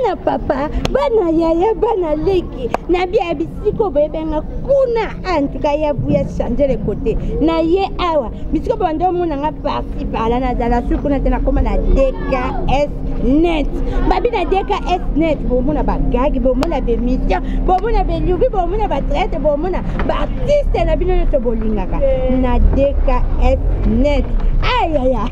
Bana papa, bana yaya, bana leki, na bia bisiko boyebenga kuna en tout cas ya buya changer le côté. Na ye awa, bisiko bando mona nga parti par là na zala su kuna tena koma na DKS net. Babi na DKS net bomona ba gag, bomona ba émission, bomona ba lubi, bomona ba traite, bomona ba artiste na bino nyonso bolingaka na DKS net. Ayaya,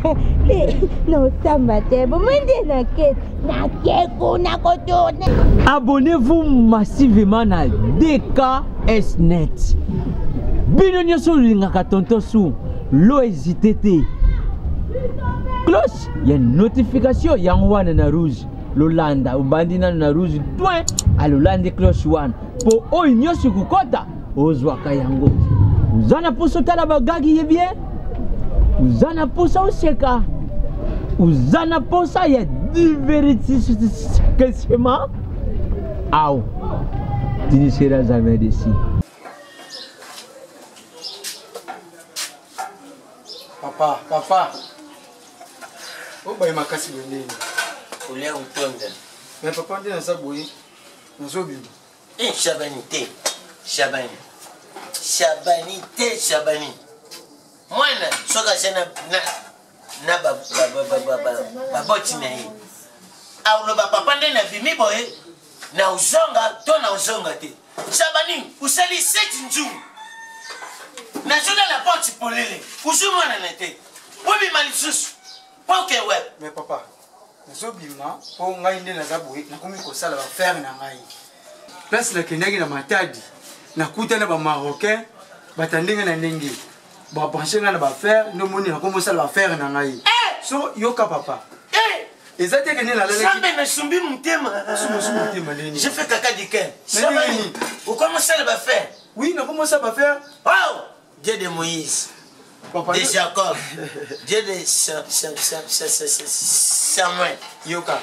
nosamba te, bomoni nde na kete nake kuna kotourne. Abonnez-vous massivement na DKS net. Bino nyonso olingaka tonton su lo hésite te. Cloche ya notification yango wana na rouge lolanda obandi nano na rouge point alolandi cloche wana mpo oyo nyonso ekokɔta ozwaka yango oza na mposa otala bagagi ye bien oza na mposa oseka oza na mposa ya divertissement aw tu ne seras jamais déçu. Papa, papa. Obaye makasi boye ndenge. Olia kotonda. Mais papa nde naza boye nazobima. Eh, Shabani te. Shabani. Shabani te, Shabani. Mwana soki aza na na na ba ba ba ba ba ba baboti na ye. Aloba papa nde nabimi boye na ozonga to na ozonga te. Shabani, osali seti nzungu. Nazolala porte polele. Ozwi mwana na te. Obima lisusu. Poke web. Mais papa, nazobima mpo ngai nde naza boye nakomi kosala bafere na ngai place nakendaki na matadi nakuta na bamarocain bata ndenge na ndenge babranche ngai na bafere nde omoni nakomi kosala bafere na ngai eh! so yoka papa eh! eza te kende nalalaki nasumbi motema motema ndeni je fais kaka diken okomi osala bafere oui nakomi osala bafere wow Dieu de Moïse, Papa, de Jacob, Dieu de Samuel. Yoka.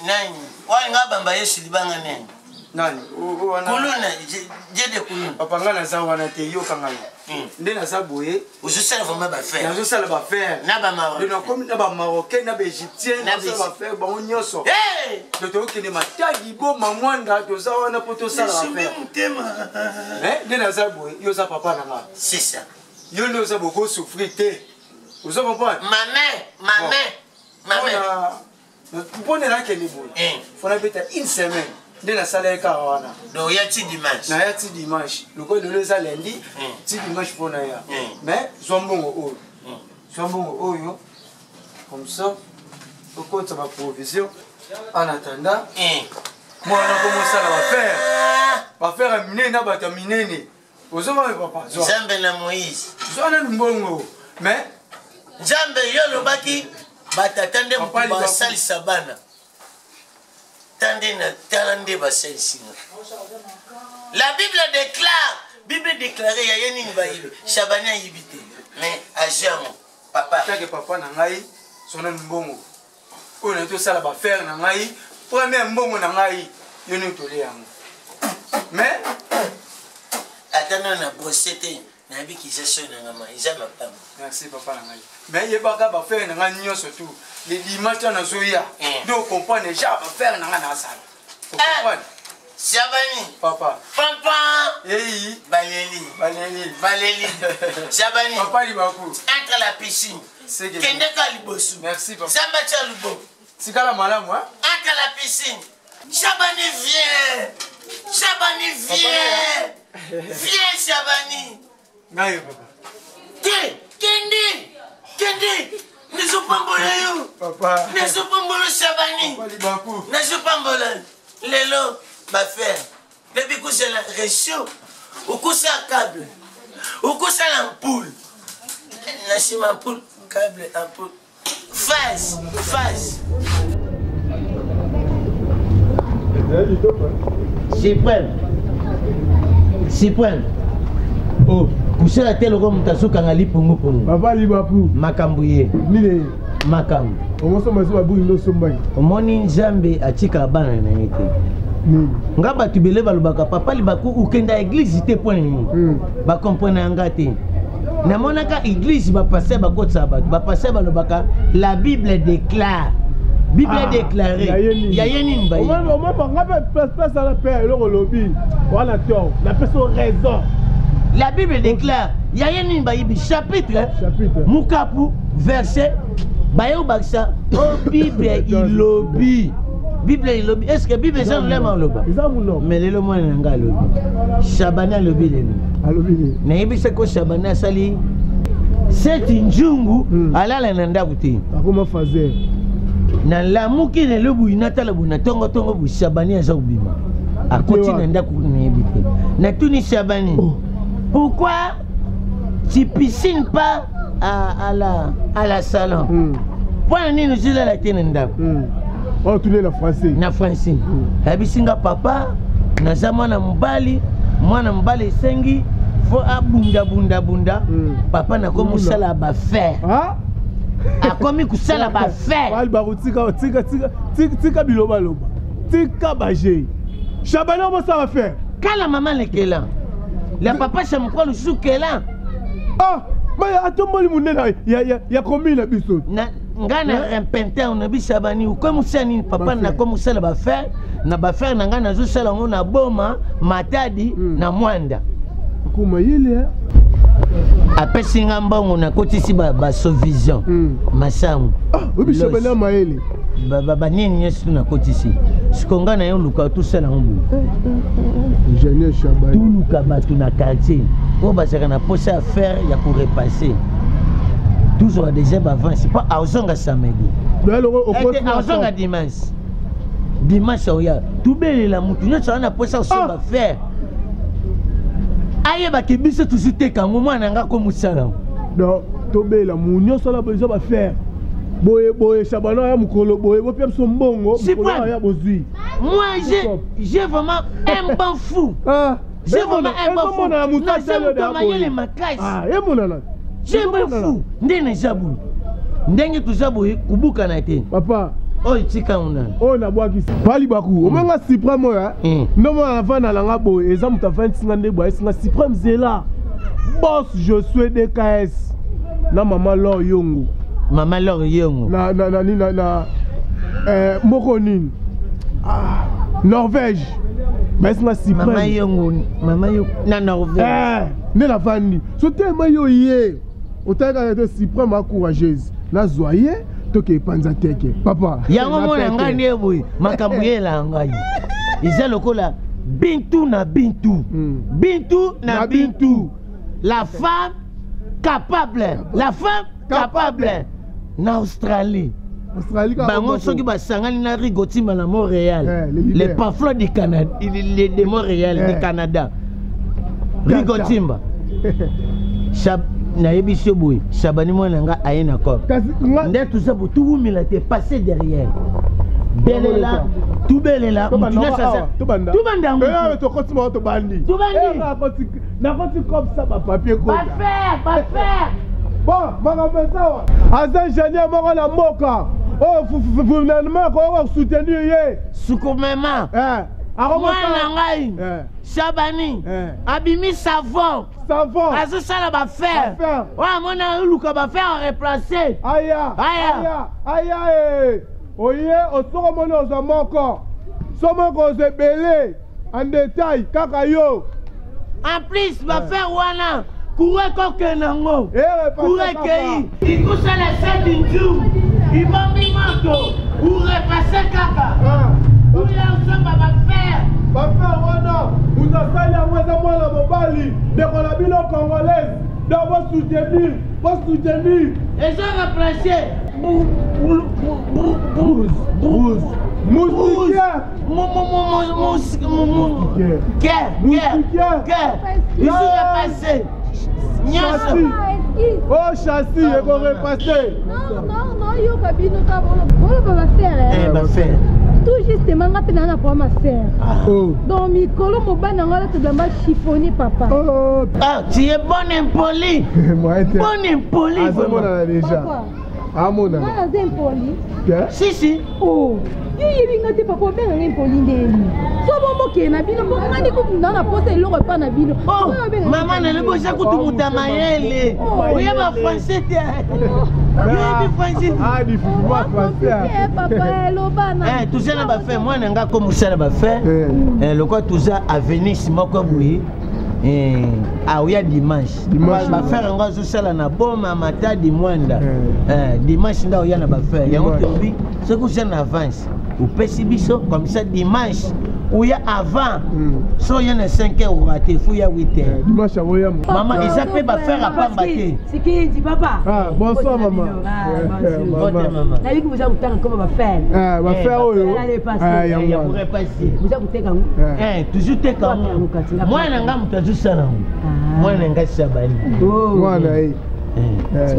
Nani? Oyo nga bamba Yesu libanga nani? Nani? Kuluna, Dieu de kuluna. Papa nga naza wana te, yoka ngai. Nde naza boye. Ozosala vraiment ba frère. Nazosala ba frère. Na ba Marocain. Nakomi na ba Marocain, na ba Égyptien, nazosala ba frère bango nyonso. Hey! Donc tokende Matadi, Boma, Mwanda, toza wana po tosala ba frère. motema. Eh, nde naza boye, yo oza papa na nga. C'est ça. Yo nde oza boko souffrir te. Ozo comprendre? Ma main, ma main, ma main. Mpo nde nakende boye. Eh. Faut nabeta une semaine. Nde nasala ye kaka wana. Donc oya ti dimanche. Naya ti dimanche. Lokola lelo eza lundi, ti dimanche mpo naya. Mais zwa mbongo oyo. Zwa mbongo oyo. Comme ça, okotisa ba provision en attendant. Mwana komosala ba frère. Ba frère ya minene na bato ya minene. Ozomona papa. Nzambe na Moïse. Zwa nanu mbongo. Mais Nzambe yo olobaki batata nde moto basalisa bana. Tala nde basalisi nga. La Bible déclare, Bible déclare ya ye nini bayibi. Shabani ayibi te. Mais azwi yango. Papa. Take papa na ngai, zwa nanu mbongo. Oyo naye tosala ba frère na ngai, premier mbongo na ngai, yo nde tolia yango. Mais ata nano na brosse te nayebi kiza soi na ngama eza mapamba. Merci papa na ngai. Mais yebaka ba frère na ngai nyonso tout. Le dimanche wana nazoya. Donc comprendre déjà ba frère na ngai nasala. Comprendre. Shabani. Papa. Pampa. Hey. Baleli. Baleli. Baleli. Shabani. Papa Libaku. Entre la piscine. Kende ka liboso. Merci papa. Zamba tia luboko. Tikala malamu hein. Entre la piscine. Shabani viens. Shabani viens. Viens Shabani. Ngai papa. Te, kende. Kende. Nazopambola yo. Papa. Nazopambola Shabani. Papa Libaku. Nazopambola. Lelo ba frère. Nabi kusala réchaud. Okosa câble. Okosala ampoule. Na nsima ampoule, câble, ampoule. Phase, phase. Suprême. Suprême. Oh, kosala te lokola moto azokanga lipungupungu. Papa Libaku. Makambo ye. Nini? Makambo. Okosomba so babuki nde osombaki. Omoni Nzambe atikaka bana na ye te. Nga bato ebele balobaka papa Libaku okenda eglise te mpo na nini? Bakomprene yanga te. Namonaka eglise ba pasteur bakotisaka bato, ba pasteur balobaka la Bible déclare. Bible a déclaré ya ye nini baye nga mpe place wana mpe eloko olobi wana tort napesi yo raison. La Bible déclare ya ye nini bayibi, chapitre mukapu verset baye obakisa o Bible ilobi. Bible ilobi, est ce que Bible eza lolema oloba? Eza monoko. Mais lelo mwana na ngai alobi, Shabani alobi lelo. Alobi nini? Nayebisaki ko Shabani asali seti njungu, alala na ndako te. Akoma fazer. Nalamuki lelo boye, natala boye na tongotongo boye, Shabani aza kobima, akoti na ndako, nayebi te. Natuni Shabani: Oh. "Pourquoi tu piscines pas à la salon? Mpona nini ozolala te na ndako?" Oyo tuni na français. Na français. Ayebisi nga: "Papa, naza mwana mobali, mwana mobali esengi fo abundabundabunda. Papa, nakomi kosala bafer." Ah? Akomi kosala bafer. Bali bakotika, tika tika tika tika bilobaloba, tika baje. Shabani obosala faire. Kala mama lekela la papa shamukwa lususu kela. Ah, mais atomboli monene ya commune na biso. Na ngai na rempenter na bisabani, okomi mosala nini, papa? Bafer. Nakomi mosala bafer na bafer na ngai, nazosala yango na Boma, Matadi, na Mwanda. Akoma yele. Apesi nga mbongo, nakotisi basovision, masango. Ah, oyebi Shabani ya mayele. Banini nyonso nakotisi. Siko ngai na yo luka tosala yango boye. Ingénieur Shabani. Toluka bato na quartier oyo bazalaka na posa ya fer ya korepasser, tozwaka déjà baavance mpo azonga samedi. Eloko. Ete azonga dimanche, dimanche oya tubelela motu nyonso aza na posa kosomba fer, ayebaki biso tozoteka yango. Mwana nga ko mosala yango. Donc tobela mu nyonso wana besoin bafer boye boye. Shabani aya mokolo boye, bopia biso mbongo mokolo aya bozwi. Moi, j'ai vraiment un bon fou. Ah, j'ai vraiment un bon fou. Emonana motu. Naza moto mayele makasi. Emonana. J'ai un fou. Nde naza boye, ndenge toza boye, kobukana te. Papa. Oyo tika una. Oyo nabwakisi pali baku omenga suprême oyo nde mwana navanda nanga boye, eza moto avandisi nde boye, ayesinga suprême zela boss je suis DKS na mama Lor Yongo. Mama Lor Yongo. Na nini na moko nini, ah, Norvège, bayesinga suprême. Mama Yongo, mama Yongo na Norvège. Nde navandi so telema yo ye otali kaka te suprême acourageuse, nazwa ye toke epanza teke papa. Yango mona ngai nde boye, makambo yela ngai eza lokola Bintu na Bintu, Bintu na Na Bintu, la femme capable, la femme capable na Australie. Australie kaka. Bango moko. Soki basangani na Rigotima na Montréal, Eh, les leaders. les paflo du Canada, de Montréal, du Canada, Rigotimba. Nayebisi yo boye, Shabani mwana nga aye na cop. Kasi nga Nde toza bo tuwumela te, passe derrière, belela, tubelela mutu nyonso tobanda. Tobanda yango. Eh, tokoti moko, tobandi. Tobandi. Eh, nakoti comme ça bapapier kota. Bafer, bafer. Bon, makambo ezawa aza ingénieur moko na mboka oyo gouvernement akoki kosoutenir ye. Sukumema. Eh, mwana ngai Eh. Shabani Eh. abimi savon. Savon. Azosala bafer. Bafer. Oyo amona oluka bafer areplace. Aya. Aya. Aya, aya, e oye osoko omoni ozwa moko, so moko ozwa ebele en détail kaka yo. En plus bafer wana courant ekokende yango. Eh, courant ekei ikosala seti nju ibombi moto, urepasse kaka uya osomba bafer. Bafer wana, moto asali yango eza mwana mobali, ndeko na bino congolaise, donc bosoutenir, bosoutenir. Eza replace. Bruce moustiquaire. Moustiquaire. Isu repasse nyonso. Châssis. Oh, châssis ekorepasse. Non, non, non, yoka bino ka boloba bafer. Eh, bafer. Tout justement, nga mpe naa na problème affaire. Oh. Donc mikolo mobali na nga alata bilamba chiffonné, papa. Oh. Ah, tu es bonne impoli. Moyen te. Bonne impoli vraiment. Azomonana déjà. Papa. Amonana. Nga naza impoli. Te. Si si. Oh. Yo yebi nga te papa obenga nga impoli ndeni. So bomokee na bino mpo nga nde kutu na na posa eloko epa na bino. Oh, mama nalobi oza kutu moto ya mayele. Oyeba français te. Oyebi français te. Ah, difficilement français. Papa eloba na. Eh, toza na bafin mwana nga ko mosala bafin. Eh, lokola toza avenir moko boye. Eh, aoya dimanche bafere yango azosala na boma matadi mwanda eh, dimanche nde aoya na bafere yango tolobi soki oza na avance opesi biso comme ça dimanche oya avant so oya na 5 heures orate fo ya 8 heures dimanche akoya mama eza mpe bafere apamba te sikindi papa ah, bonsoir mama mama nayoki boza kotanga koma bafere bafere oyo yango boza koteka yango toujours teka yango mwana nga moto azosala yango mwana nga sabani mwana ye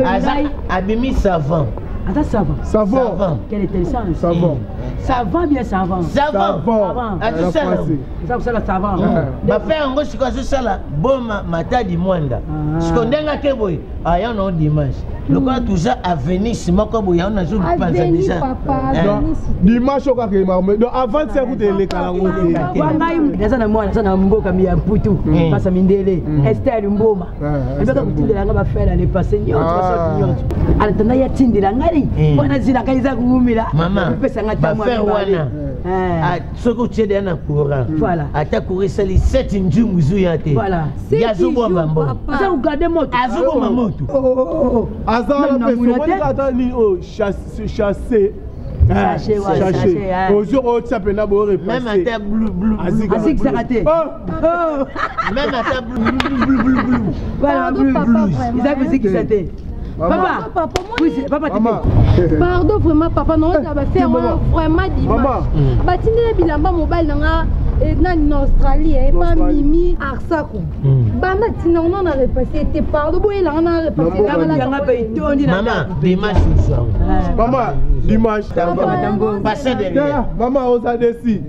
aza abimi savant aza savant savant quelle intelligence savant savant bien savant savant azosala oza kosala savant bafere yango sikoyo azosala boma matadi mwanda sikoyo ndenge ake boye aya nao dimanche lokola toza avenir moko boye yango nazopanza deja dimanche oyo kaka emame donc avant tia kuta eleka yango te ngai naza na mwana aza na mboka ya mputu pasa mindele ester mboma ebaka kotindela ngai bafere ale passe nyonso basorti nyonso anatanda ye atindela ngai mpo nazila ngai eza kowumela opesa ngai bafere wana soki otie deya na courant ata courant esali 7 nzungu zuya te ye azobomba mbongo aza kogarde moto azobomba moto aza wana mpe somoni ata nini oyo chasse ozwi otia mpena boorepase ata azikisaka te meme ata blublublublu eza kozikisa te papa papa pardon vraiment papa naoza bafere wana vraiment dimanche batindeli bilamba mobali na nga nani na australie epa mimi arsaku banda ntina ngo na repasse te pardon boyelanga na repaseyanga mpe etondi mama dimanche ozwango mama dimanche passe derrière mama oza desi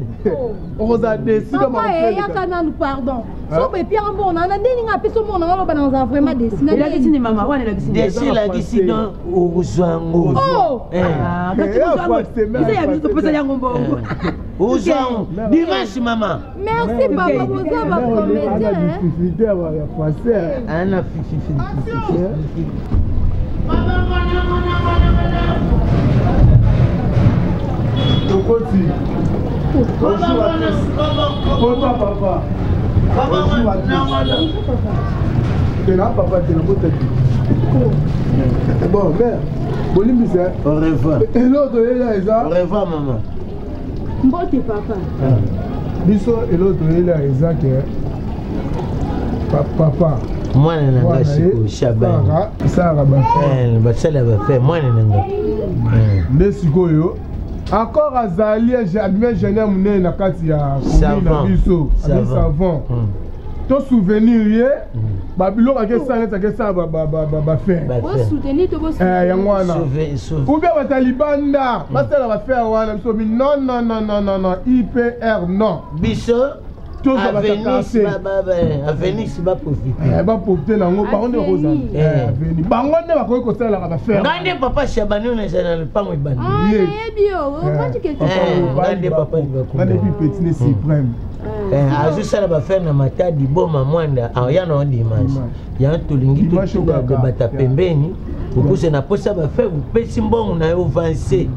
oza desi papa eyaka nanu pardon so boepiaka mbongo na nga ndeni nga apesi mbongo na nga loba naza vraiment desi elakisi ni mama wana elakisi desi elakisi don okozwa yango eza ya biso topesa yango mbongo ozwa yango dimanche mama merci papa boza bacomédien ya français ana tokoti Papa, papa. Tena papa, tena botaki. Bon, mère, bolimbisa. Au revoir. Eloko toyela eza. Au revoir maman. Mbote papa. Biso eloko toyela eza ke papa. Mwana na nga sikoyo Shabani. Esalaka bafe. Basala bafe mwana na nga. Nde sikoyo encore azali abimi ingénieur monene na kati ya commune na biso abi savon to souvenir ye babiloko akesala neti akesala bafere yango wana ou bien bato ya libanda basala bafere wana biso bi non non non non non ipr non biso tozwa avenisi baprofite baprofite nango bango nde bakozala aveni bango nde bakoki kosalelaka bafere ngai nde papa shabani oyo nazala na lopango ebandi ngai nde papa libakunga nde petit ne suprême azosala bafere na matadi boma mwanda aya na dimanche yango tolingi tobata pembeni okuse na posa bafere opesi mbongo na yo ovanse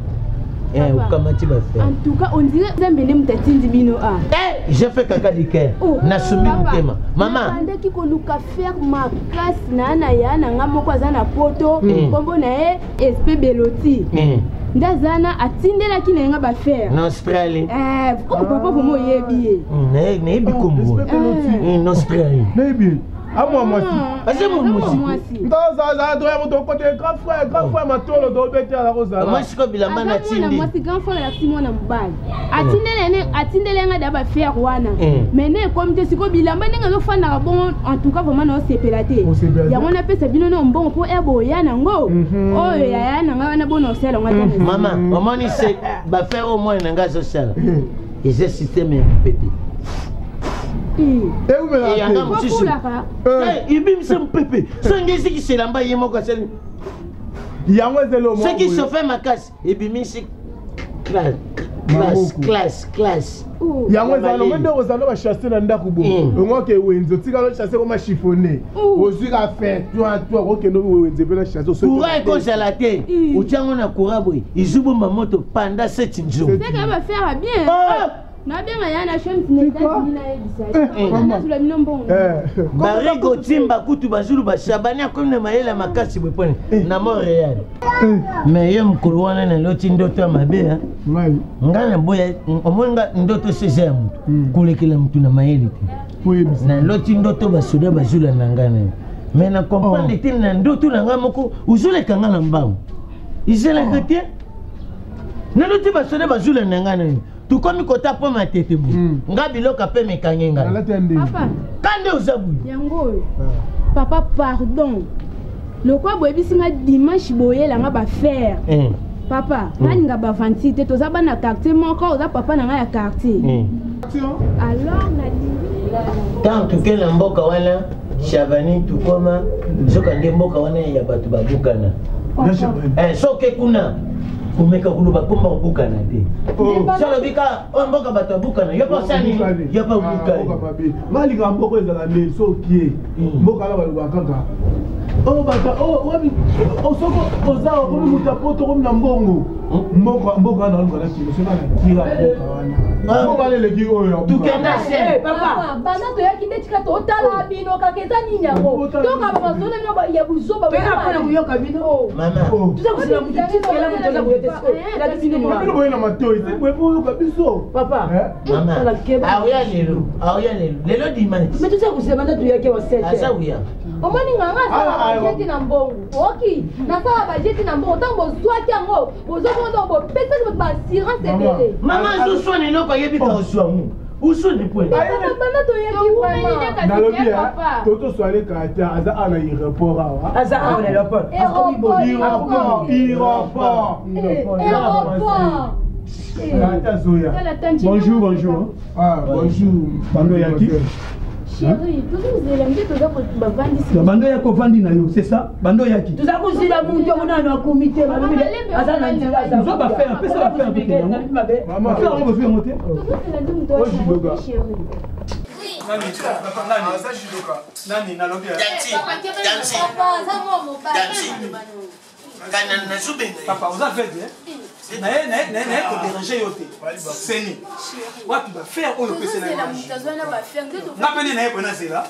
okamati bafere en tout cas on dirait nzambe nde moto atindi bino a j'ai fait kaka liker nasumbi motema mama nabandaki koluka faire makasi na na ya na nga moko aza na poto nkombo na ye espe beloti nde aza na atindelaki na ye nga bafere na australie comme papa vraimen oyebi ye nayebi kombo na australie nayebi amwa mwasi aza mwasi ntazaza toya moto okote grand frère grand frère matolo tobetela kozala mwasi ko bilamba na tindi mwasi grand frère alakisi mwana mobali atindele nga da bafere wana mais ne ekomi te sikoyo bilamba ndenge azofandaka bongo en tout cas vraiment naosepela te yango napesa bino no mbongo mpo e boya nango oyo yaya na ngai wana bona osala yango ata mama omoni se bafere oyo mwana na ngai azosala eza systeme ya mopepe eyanga mosusu ibimisa mopepe songe ezikisa elamba ye moko asali Yango eza eloko moko Soki boye. chauffe makasi ebimisi classe classe classe classe. Yango ezala longo nde ozala na bachasse na ndako bo ongoke wenze otikala chasse koma chiffonne, ozwi ka fin toi toi okende wenze mpe na chasse. Courant ekozala te, otyango na courant boye ezobomba moto pendant 7 jours. Seka bafere bien. Nabenga ya na chaîne na États-Unis, nayebisa nazula bino mbongo. Barigo timba kutu bazulu bashabani akomi na mayele ya makasi boye pone na Montréal. Mais ye mokolo wana naloti ndoto ya mabe hein. Ngai naboya omoi nga ndoto so eza ya motu kolekela motu na mayele te. Naloti ndoto basoda bazula na ngai na yo, mais na comprendre te na ndoto na ngai moko ozoleka ngai na mbangu ezelaka te. Naloti basoda bazula na ngai na yo, tokomi kota mpo matete boye, nga biloko ape mekangi ngai. Papa. Ka nde oza boye. Yango oyo, papa, pardon, lokwa boyebisi nga dimanche boyelanga bafere. Papa, nalinga bavanti te, toza bana quartier moko, oza papa na ngai ya quartier, alors nalingi Tant toke na mboka wana Shabani, tukoma nzoka nde mboka wana ya bato babukana. Soki kuna komeka koloba komba kobukana te, so alobi ka oyo mboka bato babukana, yo mpe osali yo mpe obukani. Mabe malingaka mboka ezala nde sokie mboka wana balobaka kaka oyo bato wapi. Soki oza okomi moto ya poto, okomi na mbongo, mboka mboka wana oluka na kilo soki nakira mboka wana, mboka wana eleki oyo. Tukenda se. Papa, banda toyaki nde tika totala bino kaka, eza nini yango? Toka bamasolo bino ya buzoba. Mpona koyoka bino. Mama. Toza kosela motu tikela motu aza koyo te sikoyo bino. Bino boye na matoi te boye boyoka biso. Papa. Mama aoya lelo, aoya lelo, lelo dimanche. Mais toza kosela banda toyaki wa 7. Aza uya. Omoni nganga asala bajeti na mbongo, oki nasala bajeti na mbongo. Ntango bozwaki yango, bozwaki yango, bopesaki bato baassurance ebele. Mama azoswana eloko ayebi ka ozwa mu usoni pwe. Banda toyaki vraiment. Nalobi totoswale kaka aza awa na aéroport awa. Aza awa na aéroport. Aéroport, aéroport. Aéroport. Azoya. Bonjour, bonjour. Ah, bonjour. Bando yaki. Chéri, tozozela nde toza bavandisi. Bando yaki ovandi na yo, c'est ça? Bando yaki. Toza kozela motu yango nano akomi te, aza na nzela. Zwa bafere, pesa bafere tokende yango. Bafere yango bozwi yango te. Tozozela nde moto wana, chéri. Aza judoka. Nani nalobi? Dansi, dansi. Dansi. Kana nazobenga. Papa, oza vede naye kodéranger yo te. Seni wapi bafere oyo opesela nga mpe nde naye boye nazela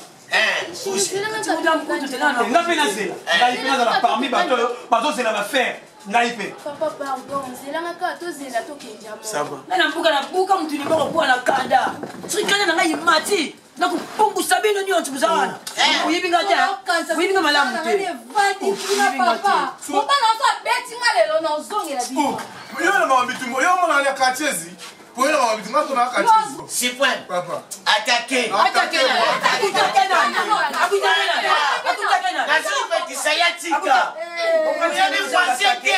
nga mpe nazela, ngai mpe nazala parmi bato oyo bazozela bafere, ngai mpe. Papa, pardon, zelanga kaka, tozela tokenja. Ngai na mbuka nabuka motu liboko mpo na kanda. Soki kanda na ngai imati, nakopungusa bino nyonso boza wana. Oyebi nga te, oyebi nga malamu te. Papa, mobala oso abeti nga lelo, nazongela bino. Yo na mama bitumba, yo mona ya quartier zi po yo na mama bitumba to na quartier zi. Suprême. Papa. Attaqué. Nazopekisa ya tika. Oyebi français te.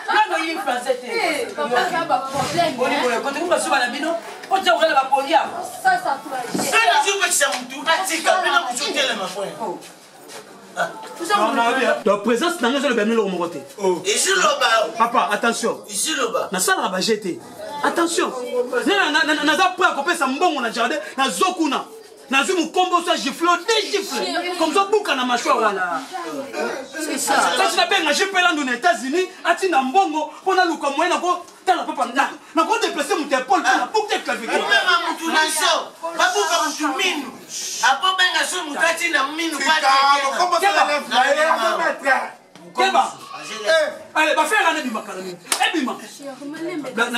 Nano oyebi français te. Papa, eza baproblème. Kote masuba na bino otia kokala bapolia. So nazopekisa mutu atika mpena kozotelema point. Donc présence na ngai ezoloba bino eloko moko te. Eziloba. Papa, attention. Eziloba. Nasalaka baje te, attention. Naza prêt akopesa mbongo na jardin, nazo kuna nazwi mokombo so gifle o de gifle comme ça buka na mâchoire wana. Sasi nabenga JP Landu na États-Unis, atinda mbongo mpo naluka moyen nako tala papa, nakodéplacer moto épaule mpo na buka clavicule. Omema mutu na so babuka mutu minu apo benga so mutu atinda minu. Keba, ale bafere wana ebimaka na nini? Ebima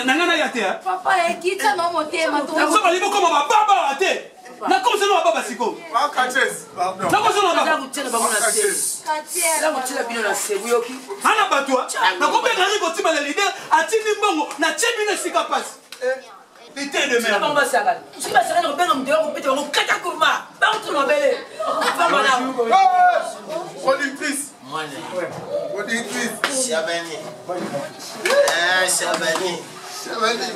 na ngai naya te. Papa, ekita na motema. So balingi bokoma bababa te, nakomisa no bababa sikoyo, nakomisa no bababa ana bato. Nakobenga ngai kotimela leader atindi mbongo, natie bino esika pasi lite de merde. Basakana soki basakana, kobenga moto ya kopeta bango kata kurma bango mabele. Productrice. Mwana. Productrice. Shabani. Ah, Shabani. Shabani.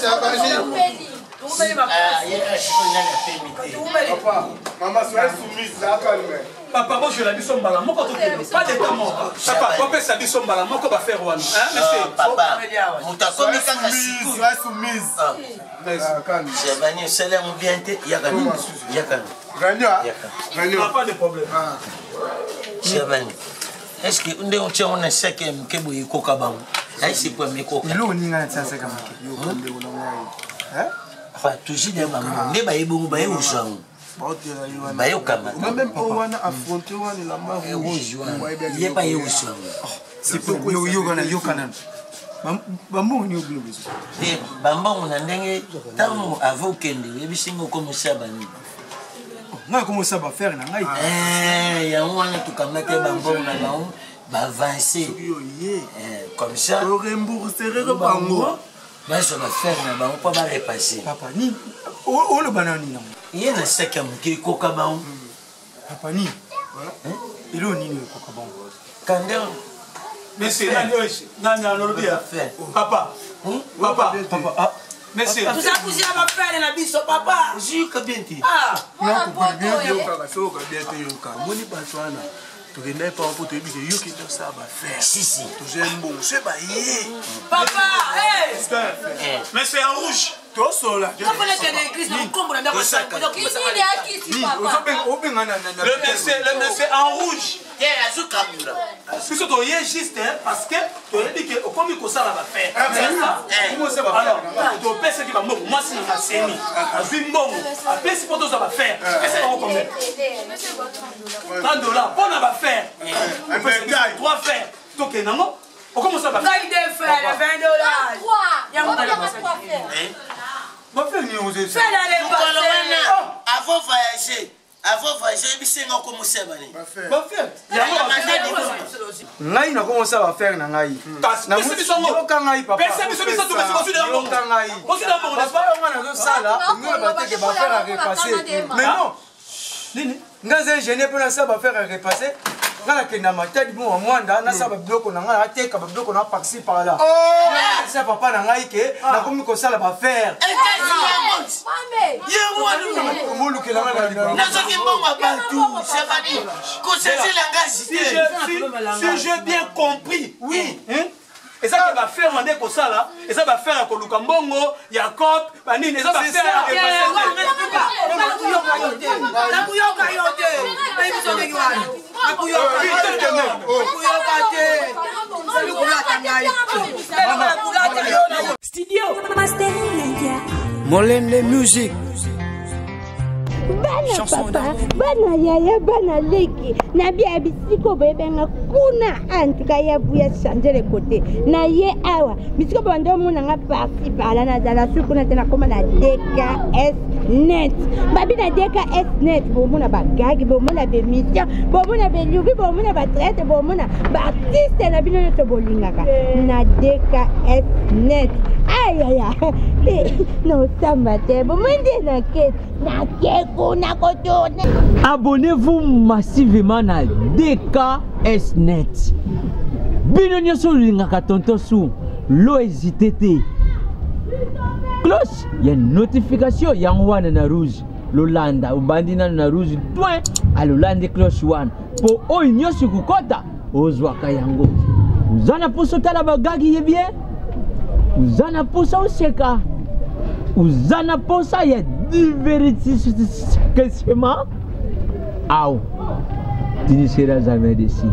Shabani. Papa, bozwela biso mbala moko tokende, pas de temps mort. Papa, bopesa biso mbala moko bafere wana. Papa, moto akomi kaka sikoyo. Shabani, osali yango bien te. Yaka, yaka. Pas de problème. Shabani, est ce que ndenge otia yango na saki ya moke boye ekoka bango? Ayisi po amekoka. Eloko nini ngai natia saki ya moke? Enfin, toujours de bango nde baye bongo, baye kozwa yango, bayokama rouge wana, ye pa ye kozwa yango. Yokana, yokana. Bambongo nini obino bezo? Te, bambongo na ndenge ntango avo okende, oyebisi ngo okomosala banini? Ngai akomosala bafere na ngai. Yango wana tokamate bambongo na bango, baavance comme ça. Oremboursereke bango. Bazwa bafere na bango mpo barepasse. Papa, nini oloba na nini yango? Ye na saki ya moke ekoka bango. Papa, nini eloko nini ekoka bango? Kande. Monsieur, nani oyo? Nani alobi ya papa? Papa, papa. Monsieur, toza kuzia bafere na biso, papa. Ozuka bien te. Soka bien te, yoka. Omoni bato wana, tokenda epa mpo toyebi ke yo kende osala bafere. Sisi. Tozwa mbongo so baye. Papa. Mais c'est en rouge. Tosola. Le monsieur en rouge. Te, azokamula. Biso toye juste parce que toyebi ke okomi kosala bafere. Alors topesaki bambongo, mwasi na masemi azwi mbongo, apesi mpo tozwa bafere. Ese bango combien? 30 $ mpo na bafere, 3 fere, tokende yango okomosala. Ngai de fere 20 $. Bafere nini ozo? Mokolo wana, avant voyager, avant voyager, oyebisenga okomosala banini? Ngai nakomosala bafere na ngai. Yoka ngai, papa, yoka ngai. Papa, yango nazosala ngolo bateke bafere à repasser, mais non. Ngai aza ingénieur mpo nasala bafere à repasser. Ngai nakenda Matadi mo wa Mwanda, nasala babiloko na ngai, nateka babiloko na par-ci par là. Sa papa na ngai ke nakomi kosala bafere. Molukela ngai. Nazoki mbongo ya bato, Shabani, kochange langage te. Si j'ai bien compris, oui, eza ke bafere wana nde kosala, eza bafere ya koluka mbongo ya cop banini, eza bafere. Nakuyoka yo te, nayebiso ndenge wana, nakuyoka te, kulata ngai kulata yo. Studio Molemle Music. Bana papa, bana yaya, bana leki na bia bisiko boyebenga kuna. Antuka ya buya change le côté na ye awa, bisiko banda omonanga par-ci par-là, nazala su kuna te, nakóma na DKS Net. Babi na DKS Net, bomona bagagi, bomona bémission, bomona belubi, bomona batraite, bomona baartiste na bino nyonso bolingaka na DKS Net. Ayaya, nosamba te, bomoi nde nake, nake kuna kotourne. Abonnez-vous massivement na DKS Net. Bino nyonso olingaka tonton su lo, hésite te. Cloche ya notification yango wana na rouge, lolanda. Obandi nano na rouge point, alolandi cloche wana mpo oyo nyonso ekokɔta ozwaka yango. Oza na mposa otala bagagi ye bien, oza na mposa oseka, oza na mposa ya divertissement aw, tu ne seras jamais déçu.